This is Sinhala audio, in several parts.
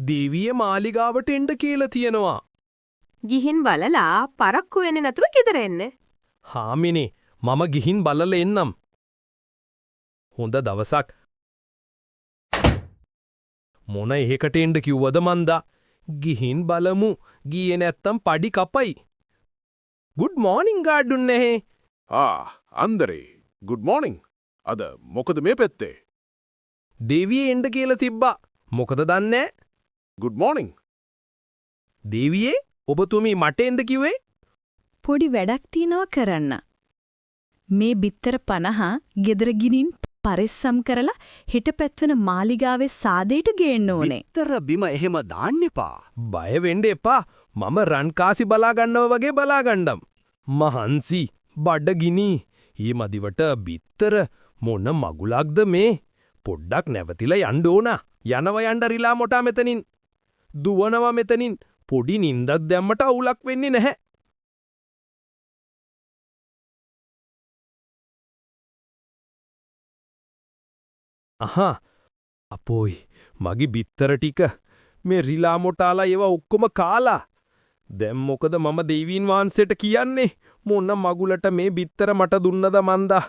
දේවිය මාලිගාවට එන්න කියලා තියෙනවා. ගිහින් බලලා පරක්කු වෙන්නේ නැතුව ගෙදර එන්න. හාමිනේ, මම ගිහින් බලලා එන්නම්. හොඳ දවසක්. මොන එහෙකට එන්න කිව්වද මන්දා? ගිහින් බලමු. ගියේ නැත්තම් පඩි කපයි. ගුඩ් මෝර්නිං ගාඩුන් නැහැ. ආ අන්දරේ, ගුඩ් මෝර්නිං. අද මොකද මේ පැත්තේ? දේවියේ එන්න කියලා තිබ්බා. මොකද දන්නේ? Good morning. දේවියේ, ඔබතුමී මට එන්න කිව්වේ? පොඩි වැඩක් තියෙනවා කරන්න. මේ බිත්තර 50 ගෙදර ගිනින් පරිස්සම් කරලා හෙට පැත්වන මාලිගාවේ සාදේට ගේන්න ඕනේ. බිත්තර බිම එහෙම දාන්න එපා. බය වෙන්න එපා. මම රන් කාසි බලා ගන්නව වගේ බලා ගන්නම්. මහන්සි, බඩගිනි. ඊ මදිවට බිත්තර මොන මගුලක්ද මේ? පොඩ්ඩක් නැවතිලා යන්න ඕන. යනවා යන්න රිලා මොටා මෙතනින්. දුවනවා මෙතනින්. පොඩි නින්දක් දැම්මට අවුලක් වෙන්නේ නැහැ. අහා, අපෝයි, මගේ බිත්තර ටික මේ රිලා මොටාලා ඒවා ඔක්කොම කාලා. දැන් මොකද මම දෙවියන් වහන්සේට කියන්නේ? මොන මගුලට මේ බිත්තර මට දුන්නද මන්දා?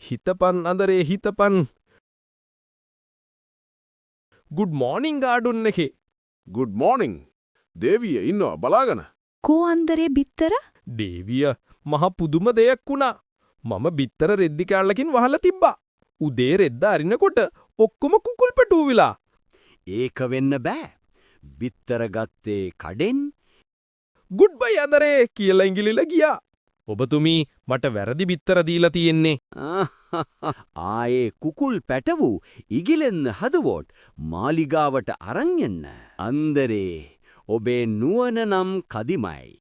හිතපන් අඳරේ, හිතපන්. ගුඩ් මෝර්නිං ගාඩුන් එකේ. Good morning. දේවිය ඉන්නවා බලාගෙන. කෝ අන්දරේ බිත්තර? දේවිය, මහ පුදුම දෙයක් වුණා. මම බිත්තර රෙද්දි කෑල්ලකින් වහලා තිබ්බා. උදේ රෙද්ද අරිනකොට ඔක්කොම කුකුල් පැටූවිලා. ඒක වෙන්න බෑ. බිත්තර ගත්තේ කඩෙන්. ගුඩ් බයි අදරේ කියලා ඉංගිලිලා ගියා. ඔබතුමී මට වැරදි බිත්තර දීලා තියෙන්නේ. ආයේ කුකුල් පැටවු ඉගිලෙන්න හදුවොත් මාලිගාවට අරන් එන්න. අන්දරේ, ඔබේ නුවණ නම් කදිමයි.